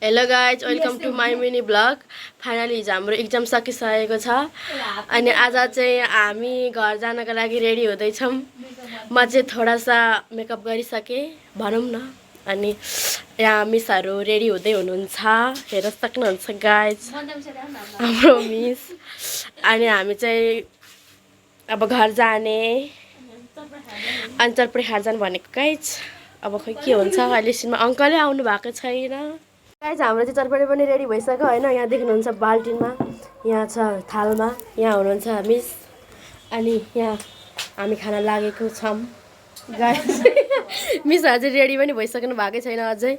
Hello guys, welcome to my mini blog. Finally हिजो हाम्रो exam सकिसकेको छ अनि आज चाहिँ हामी घर जानका लागि रेडी हुँदैछौँ। म चाहिँ थोडासा मेकअप गरिसकेँ भनौँ न। अनि यहाँ मिसहरू रेडी हुँदै हुनुहुन्छ, हेर्न सक्नुहुन्छ गाइज हाम्रो मिस। अनि हामी चाहिँ अब घर जाने अनि चटपटी खाएर जानु भनेको गाइज। अब खोइ के हुन्छ, अहिलेसम्म अङ्कलै आउनु भएको छैन गाइज। हाम्रो चाहिँ चटपटी पनि रेडी भइसक्यो होइन। यहाँ देख्नुहुन्छ बाल्टिनमा, यहाँ छ थालमा, यहाँ हुनुहुन्छ मिस। अनि यहाँ हामी खाना लागेको छौँ गाइज। मिसहरू चाहिँ रेडी पनि भइसक्नु भएकै छैन अझै।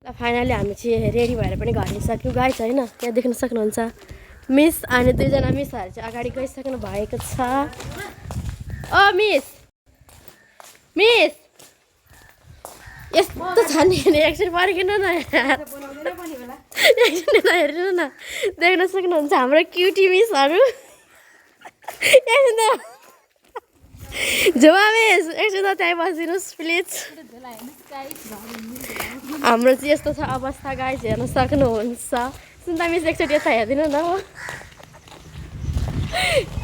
ल फाइनली हामी चाहिँ रेडी भएर पनि घर आइसक्यौँ गाइज होइन। यहाँ देख्न सक्नुहुन्छ मिस अनि दुईजना मिसहरू चाहिँ अगाडि गइसक्नु भएको छ। ओ मिस मिस यस्तो छ नि, एकछिन पर्खिनु न यार, एकछिन हेर्नु न। देख्न सक्नुहुन्छ हाम्रो क्युटी मिसहरू। एकछिन झुमा मिस एकछिन त त्यहीँ बसिदिनुहोस् प्लिज। हाम्रो चाहिँ यस्तो छ अवस्था गाइस, हेर्न सक्नुहुन्छ। सुन्दा मिस एकचोटि यता हेरिदिनु न।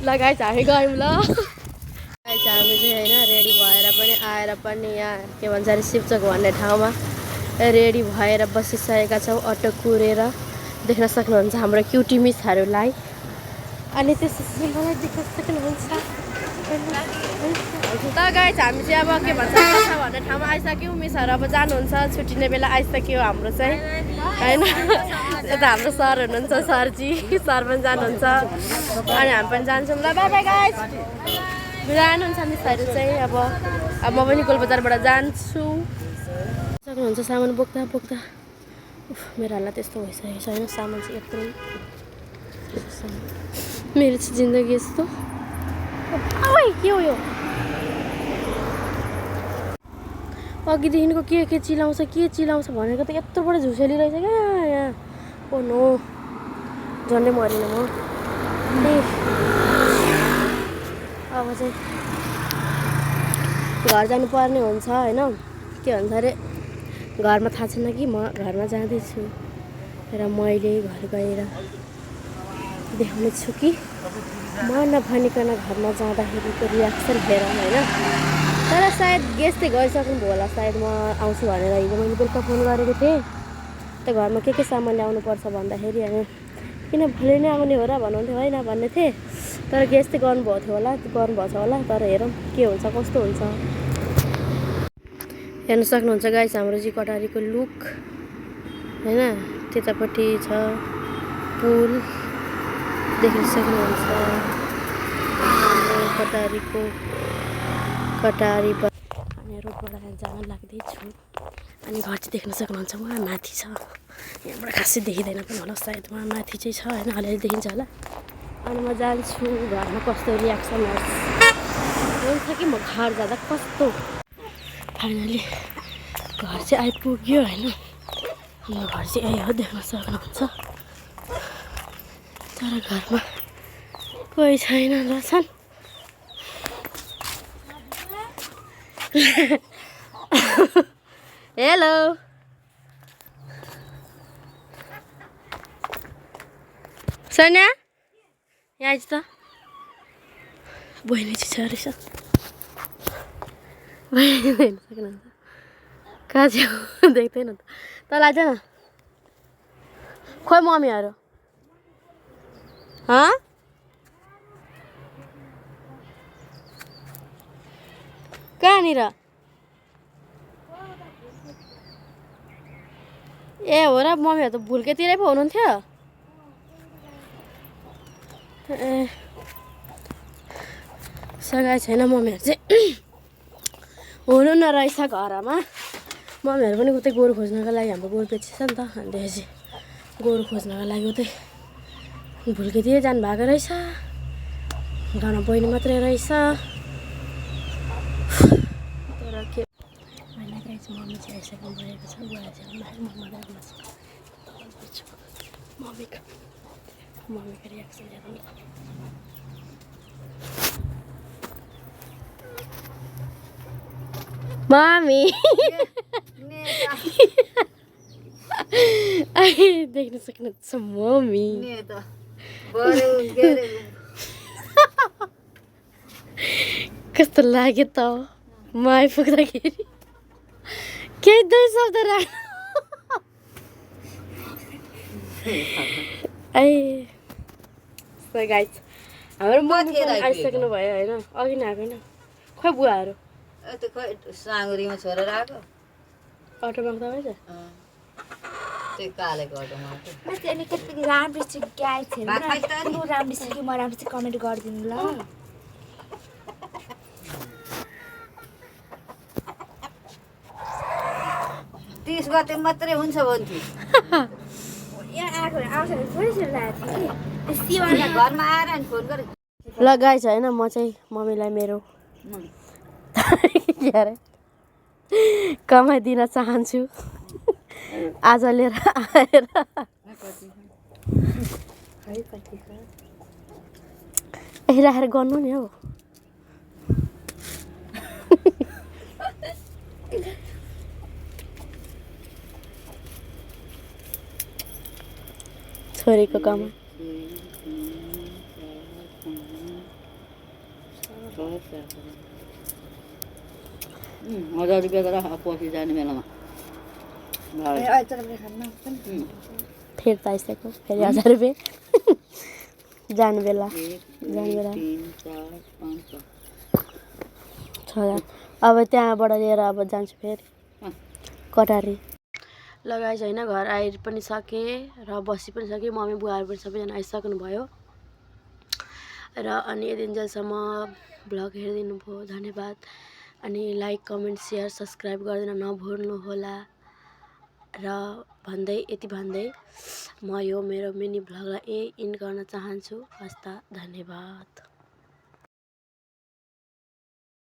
ल गाइस हामी गयौँ ल। गाइस हामी चाहिँ होइन रेडी भएर पनि आएर पनि यहाँ के भन्छ अरे शिवचोक भन्ने ठाउँमा रेडी भएर बसिसकेका छौँ अटो कुरेर। देख्न सक्नुहुन्छ हाम्रो क्युटी मिसहरूलाई। अनि त्यसपछि मलाई देख्न सक्नुहुन्छ। त गाइस हामी चाहिँ अब के भन्छ कथा भन्ने ठाउँमा आइसक्यौँ। मिसहरू अब जानुहुन्छ, छुट्टिने बेला आइसक्यो हाम्रो चाहिँ होइन। यता हाम्रो सर हुनुहुन्छ, सरजी सर पनि जानुहुन्छ अनि हामी पनि जान्छौँ। ल बाई बाई गाइस। जानुहुन्छ मिसहरू चाहिँ। अब म पनि गोलबजारबाट जान्छु। सक्नुहुन्छ सामान बोक्दा बोक्दा मेरो हालत त्यस्तो भइसकेको छ होइन। सामान चाहिँ एकदम मेरो चाहिँ जिन्दगी यस्तो। के हो यो अघिदेखिको के चिलाउँछ भनेको त यत्रोबाट झुसेली रहेछ क्या यहाँ। ओ नो झन्डै मरिन म। अब चाहिँ घर जानुपर्ने हुन्छ होइन। के भन्छ अरे घरमा थाहा छैन कि म घरमा जाँदैछु र मैले घर गएर देखाउने छु कि म नभनिकन घरमा जाँदाखेरिको रियाक्सन हेर होइन। तर सायद गेस्ट चाहिँ गइसक्नु भयो होला सायद म आउँछु भनेर। हिजो मैले बेलुका फोन गरेको थिएँ त घरमा के सामान ल्याउनुपर्छ भन्दाखेरि अनि किन भोलि नै आउने हो र भन्नुहुन्थ्यो होइन भन्ने थिएँ। तर गेस्ट चाहिँ गर्नुभएको थियो होला, गर्नुभएको छ होला। तर हेरौँ के हुन्छ कस्तो हुन्छ। हेर्न सक्नुहुन्छ गाइस हाम्रो चाहिँ कटारीको लुक होइन। त्यतापट्टि छ पुल देख्न सक्नुहुन्छ। कटारी अनि रोडबाट जान लाग्दैछु। अनि घर चाहिँ देख्न सक्नुहुन्छ उहाँ माथि छ। यहाँबाट खासै देखिँदैन पनि होला सायद, उहाँ माथि चाहिँ छ होइन, अलिअलि देखिन्छ होला। अनि म जान्छु घरमा कस्तो रियाक्सन हुन्छ कि म घर जाँदा कस्तो। फाइनली घर चाहिँ आइपुग्यो होइन। हाम्रो घर चाहिँ यही हो देख्न सक्नुहुन्छ। तर घरमा कोही छैन रहेछन्। हेलो सोनिया यहाँ आइज त। बहिनी चाहिँ छ रहेछ। बहिनी हेर्न सक्नुहुन्छ कहाँ चाहिँ देख्दैन त। तल आइज न। खोइ मम्मीहरू कहाँनिर? ए हो र, मम्मीहरू त भुल्केतिरै पो हुनुहुन्थ्यो। ए सघाइ छैन मम्मीहरू चाहिँ हुनु न रहेछ घरमा। मम्मीहरू पनि उतै गोरु खोज्नको लागि, हाम्रो गोरु बेचिन्छ नि त। अनि त्यसपछि गोरु खोज्नको लागि उतै भुल्केतिर जानुभएको रहेछ। घरमा बहिनी मात्रै रहेछ। तर के होइन गाइस मम्मी चाहिँ आइसक्नु भएको छ। मम्मीको रियाक्सन हेरौँ। मम्मी देख्न सक्नुहुन्छ मम्मी कस्तो लाग्यो त म आइपुग्दाखेरि केही 2 शब्द राख गाइस हाम्रो मम्मी पनि आइसक्नु भयो होइन अघि नै आएको होइन खोइ बुवाहरू साँगुरीमा छोडेर आएको अटोमा तपाईँ छ त्यो कालेको अटोमा अनि कति राम्रो छ गाइसहरु राम्रो छ कि म राम्रो छ कमेन्ट गरिदिनु ल 30 गते मात्रै हुन्छ भन्थ्यो यहाँ आएको आउँछ थोरै छ लाग्यो घरमा आएर नि फोन गरे ल गाइस होइन म चाहिँ मम्मीलाई मेरो के अरे कमाइदिन चाहन्छु आज लिएर आएर राखेर गर्नु नि हौ छोरीको कमाइ 1000 रुपियाँ गरेर पछि जाने बेलामा फेरि त आइसक्यो फेरि 1000 रुपियाँ जाने बेला 6000 अब त्यहाँबाट लिएर अब जान्छु फेरि कटारी लगाइस होइन घर आइ पनि सकेँ र बसी पनि सकेँ मम्मी बुवाहरू पनि सबैजना आइसक्नु भयो र अनि यतिन्जेलसम्म भ्लग हेरिदिनु भयो धन्यवाद अनि लाइक कमेन्ट सेयर सब्सक्राइब गरिदिन नभुल्नु होला र यति भन्दै म यो मेरो मिनी भ्लगलाई इन्ड गर्न चाहन्छु हस्त धन्यवाद।